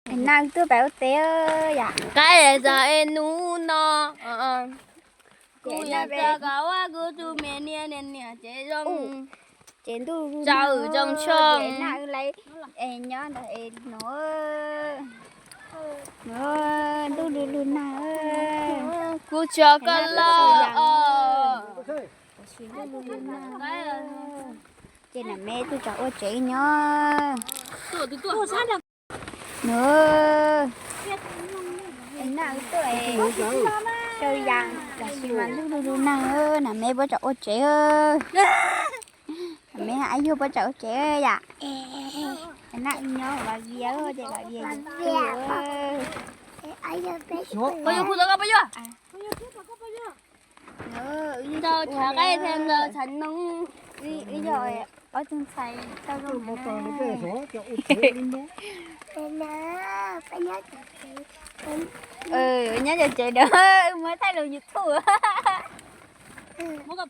Naj tuaj pem ua teb yom. Qaib txog es hnub no kuv yog txog kom ua kuv tus me niam niam niam tsev zoo. Ces ntuj tsaus zoo tshoob. Naj lawv nyob ntawd es no, ntuj lug lug nag. Kuv tso koj los os. Ces nam me tuaj tsav ua tsev nyob. Naj tuaj xyaw yas, tab sis mas ntuj lug lug nag, nam me puab tsav ua tsev. Nam me ab yuag puab tsav ua tsev yom. Naj nyob Vam Vias, ces Vam Vias yus Nrau tshav qaib thiab nrau tshav noob. Wb yog ob tug ntxhais tau zoo. Nyob cov tsev ntawd muab thaij lub YouTube. Nyob tus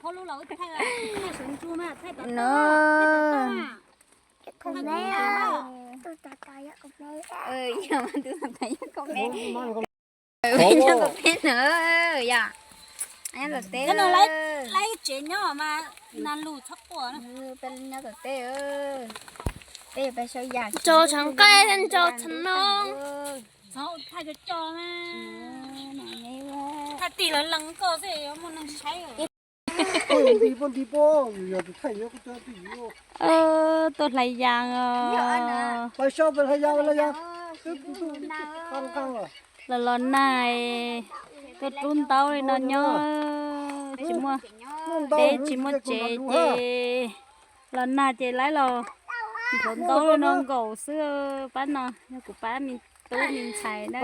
peb na, nyob tom teb. Nyob tom teb. Nrau tshav qaib thiab nrau tshav noob. Thaij tim lawv lees koj xwb, muaj neeg saib. Tuaj hlais yas os. Los los nag, tuaj rub ntaub li no nyob, tsis muaj teb tsis muaj tsev ces los nag ces lawv los nplhuav ntaub li no nkaum xwb. Pab no yog kuv pab me tub me ntxhais na.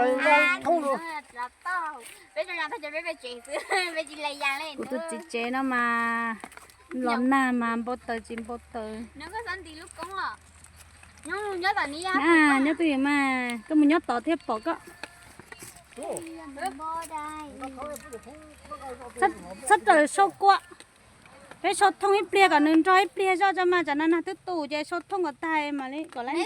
Kuv tus txiv tsev no mas los nag mas npau taws tsis npau taws. Nyob twj ywm mas koj mus nyob tod thiaj pom koj. Txhob raws sau kua. Peb sau thooj ib pliag kom nws nrog ib pliag zoj tso mas tsam no nag twb tu ces sau thooj kom tag mas li kom lawv ntau.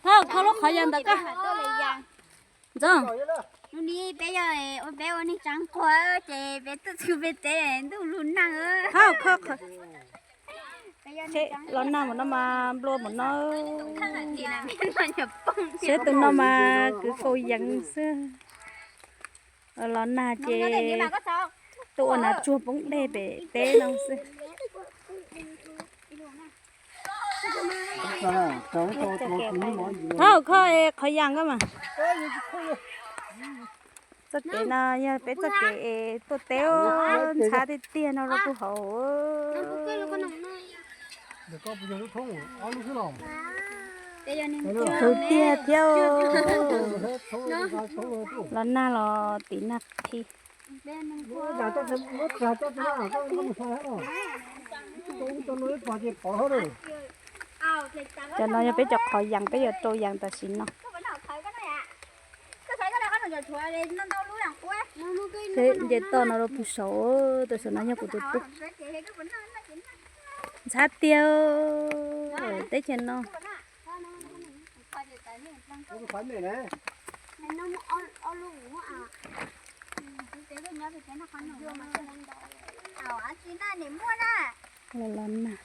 Thov kho lub qhov yas ntawm koj. Ntxo, peb ua neeg tsa nquag ces peb tuaj txug peb teb ntuj lug nag. Los nag mus no mas nplua mus no. Seb tus no mas kwv kaus yees xwb. Los nag ces tuaj ua nas tsuag poob dej pem teb no xwb. Thov kho qhov yas koj mas. Txoj kev no yog peb txoj kev es tuaj teb ntxhab tiag tiag no rau puag hauv. Tsw tiag thiab. Los nag los tim nag qhi. Cov no yog peb cov qhov yas, peb yuav rau yas tam sim no. Nce toj no rau puag saud, tam sim no yog kuv tus tub. Ntxhab tiag teb chaws no. Los los nag.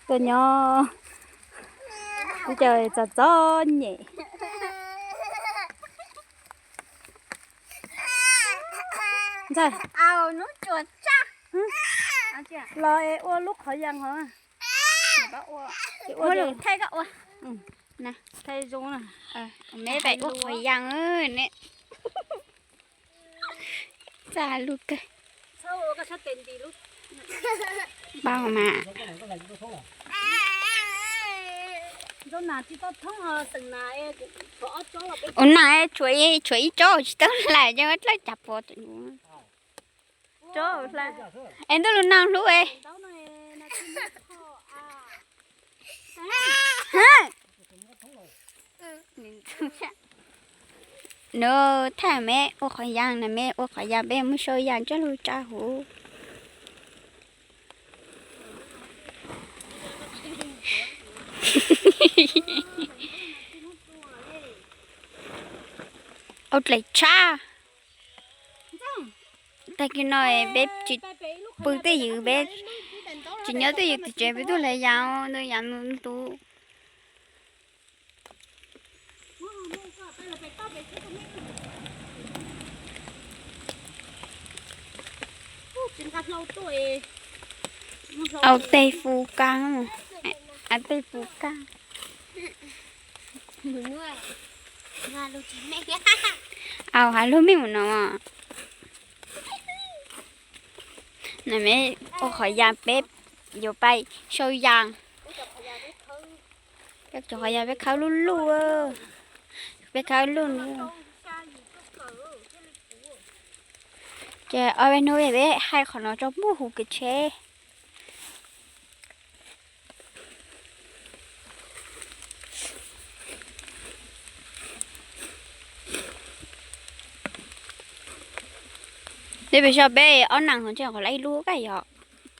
Tuaj nyob teb chaws txom txom nyem. Ntxawg, los es ua lub qhov yas hov. Thaij zoo na. Me pais ua qhov yas ne. Txaj lug kawg. Npau mas. Ua na, tshuav ib tsob tsis tau hlais, dlawb cas pov. Es ntuj lug nag hlub es. Nws thaij me ua qhov yas na, me ua qhov yas peb mus sau yas coj lug tsa huv. Au dlaim tshaj. Tag kis no peb tsis pw twj ywm, peb tsis nyob twj ywm tim tsev, peb tuaj hlais yas, ntau yas ntau ntau. Au tej fu kag, au tej fu kag. Au has lug mej mus no. Nws me ua qhov yas peb yuav pais sau yas. Cov qhov yas peb khawb luj luj, peb khawb luj. Ces ob peb hnub peb hais qhov no tso puag huv kev tsheb. Neb pem saib peb ob nees no ntshe qhov lab ib lub kaj yog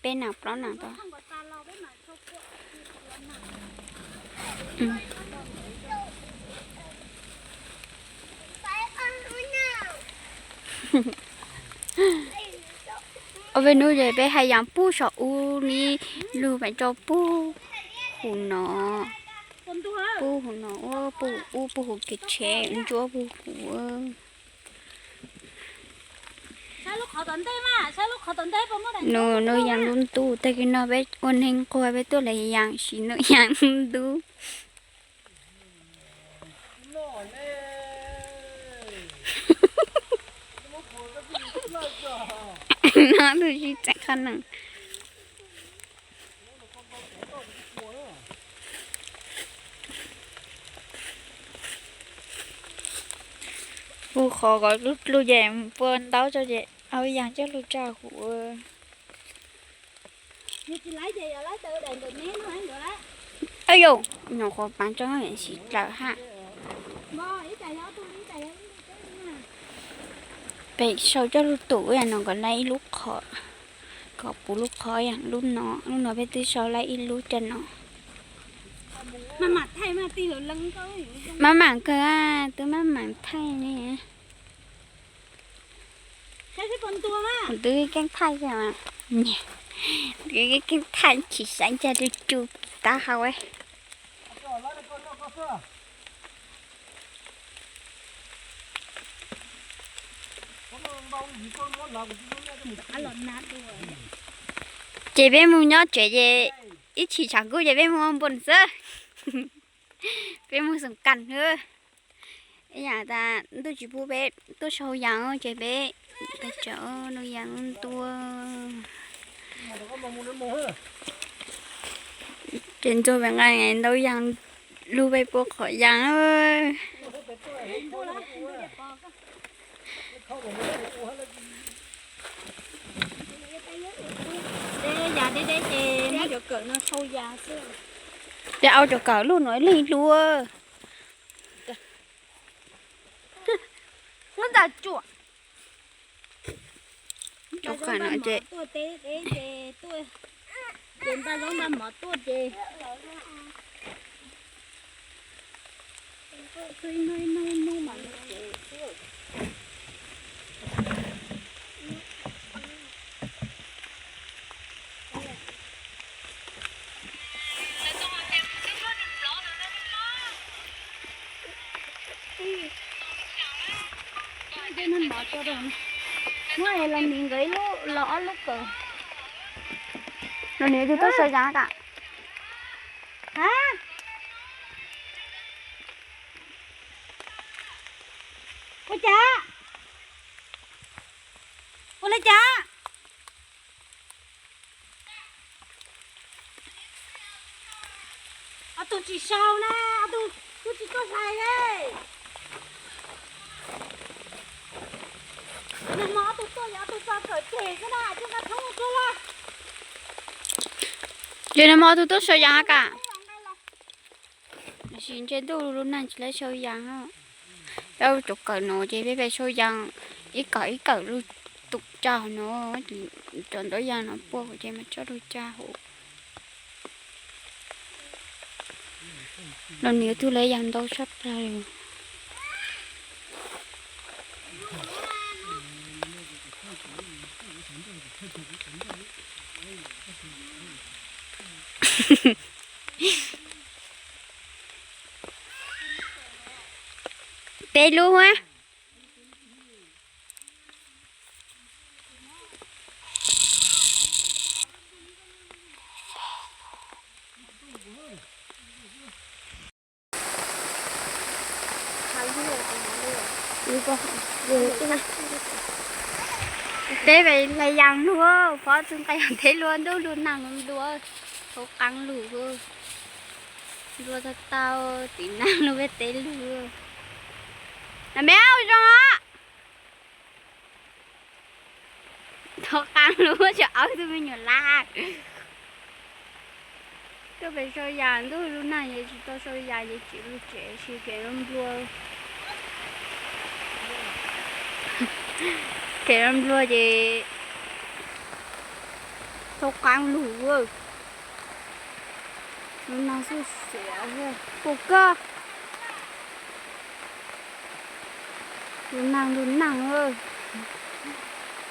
peb nees plaub nees tau. Ob peb hnub ces peb hais yas puag saum ub ni, lug pem rau puag huv no, puag huv no, puag huv ub, puag huv kev tsheb ntsuab puag huv. Nws, nws yas ntub ntub, tag kis no peb ua neeg nquag peb tuaj hlais yas sim nws yas ntub ntub. No tus sib txeem qhov nees. Hu qhov kom dlub dlub ces pua ntaub tso ces au yas coj lug tsa huv. Au yau, nyuam qhuav paav tso sib dlawm hab. Peb sau coj lug tum no kom lab ib lub qhov, kom puv lub qhov yam lub no, lub no peb twb sau lab ib lub cov no. Maj mam kawg, twb maj mam thaij ne. Kuv twb keej thaij xwb, keej thaij chim saib ncaj tu tu taub hau. Ces peb mus nyob tsev ces ib chim tshav kub ces peb mus ua npua xwb. Peb mus xoom kas xwb. Ib yam tas ntuj tsis pub peb tuaj sau yas ces peb pais tsev, ntuj yas ntua. Ces ntxuag pem nqaij ntau yas, lug peb puag qhov yas. Yas deb deb ces muab cov kawm no sau yas xwb. Ces au cov kawm lub no lig lug. Lub ntawd tsuam. Cov kawm no ces tuaj teb deb ces tuaj, ces npaj zaub npaj mov tuaj ces Muab los nim nkawd ib lub los ob lub kawm. Los nim tus tuaj sau yas kam. Ua cas? Ua li cas? Ob tug tsis sau na, ob tug twb tsis tuaj hlais li. Nag hmo ob tug tuaj, yog ob tug tso kawm ceg xwb na, tsis nqa thoob ua tuaj lawm. Ces nag hmo ob tug tuaj sau yas hab kam? Sim ntshe ntuj lub nag tsis lawv sau yas. Coj cov kawm no ces peb pem sau yas ib kawm ib kawm lug tus tsa no, cov ntawd yas no puag ces mas coj lug tsa hauv. Los nws tug le yas ntau tshaj plaws li. Peb lub a. Peb pem le yas lug, pov txug nqe yog teb lug, ntuj lug naag lug, thaub qaab lug, nplua tau tau tim naag lug peb teb lug. Nam me ua zoo os. Thaub qaab lug, tsis aub tug me nyuam laj. Tuaj pem sau yas, ntuj lug naag ces tsis tau sau yas ces tsim lug tsev, tsis kev nplua. Kev nplua ces thaub qaab lug. Lug naag xub xiav, puas kawg. Lug naag lug naag,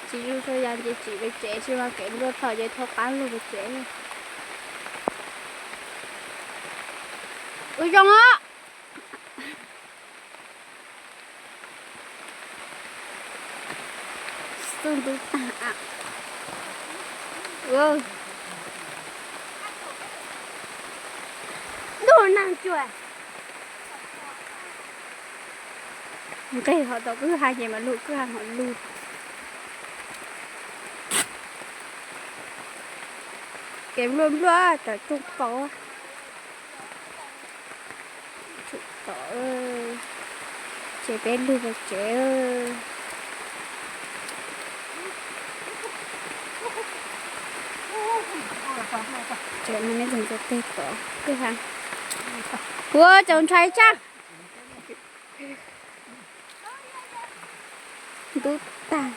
tsis zoo sau yas ces tsim pem tsev, tsis mas kev nplua thaum ces thaub qaab lug pem tsev. Ua zoo os. Txuj ntub taag. Ntuj naag cuag. Nqeg hov tau kwj ha ces mas lug kwj ha hov lug. Kev nplua nplua tawm tsoog kaus. Tsom tom, ces peb lug pem tsev. Tsev no neb tug ntxuav teg tod kwj ha. Ua tsaus ntshai tshaj. Ntub taag.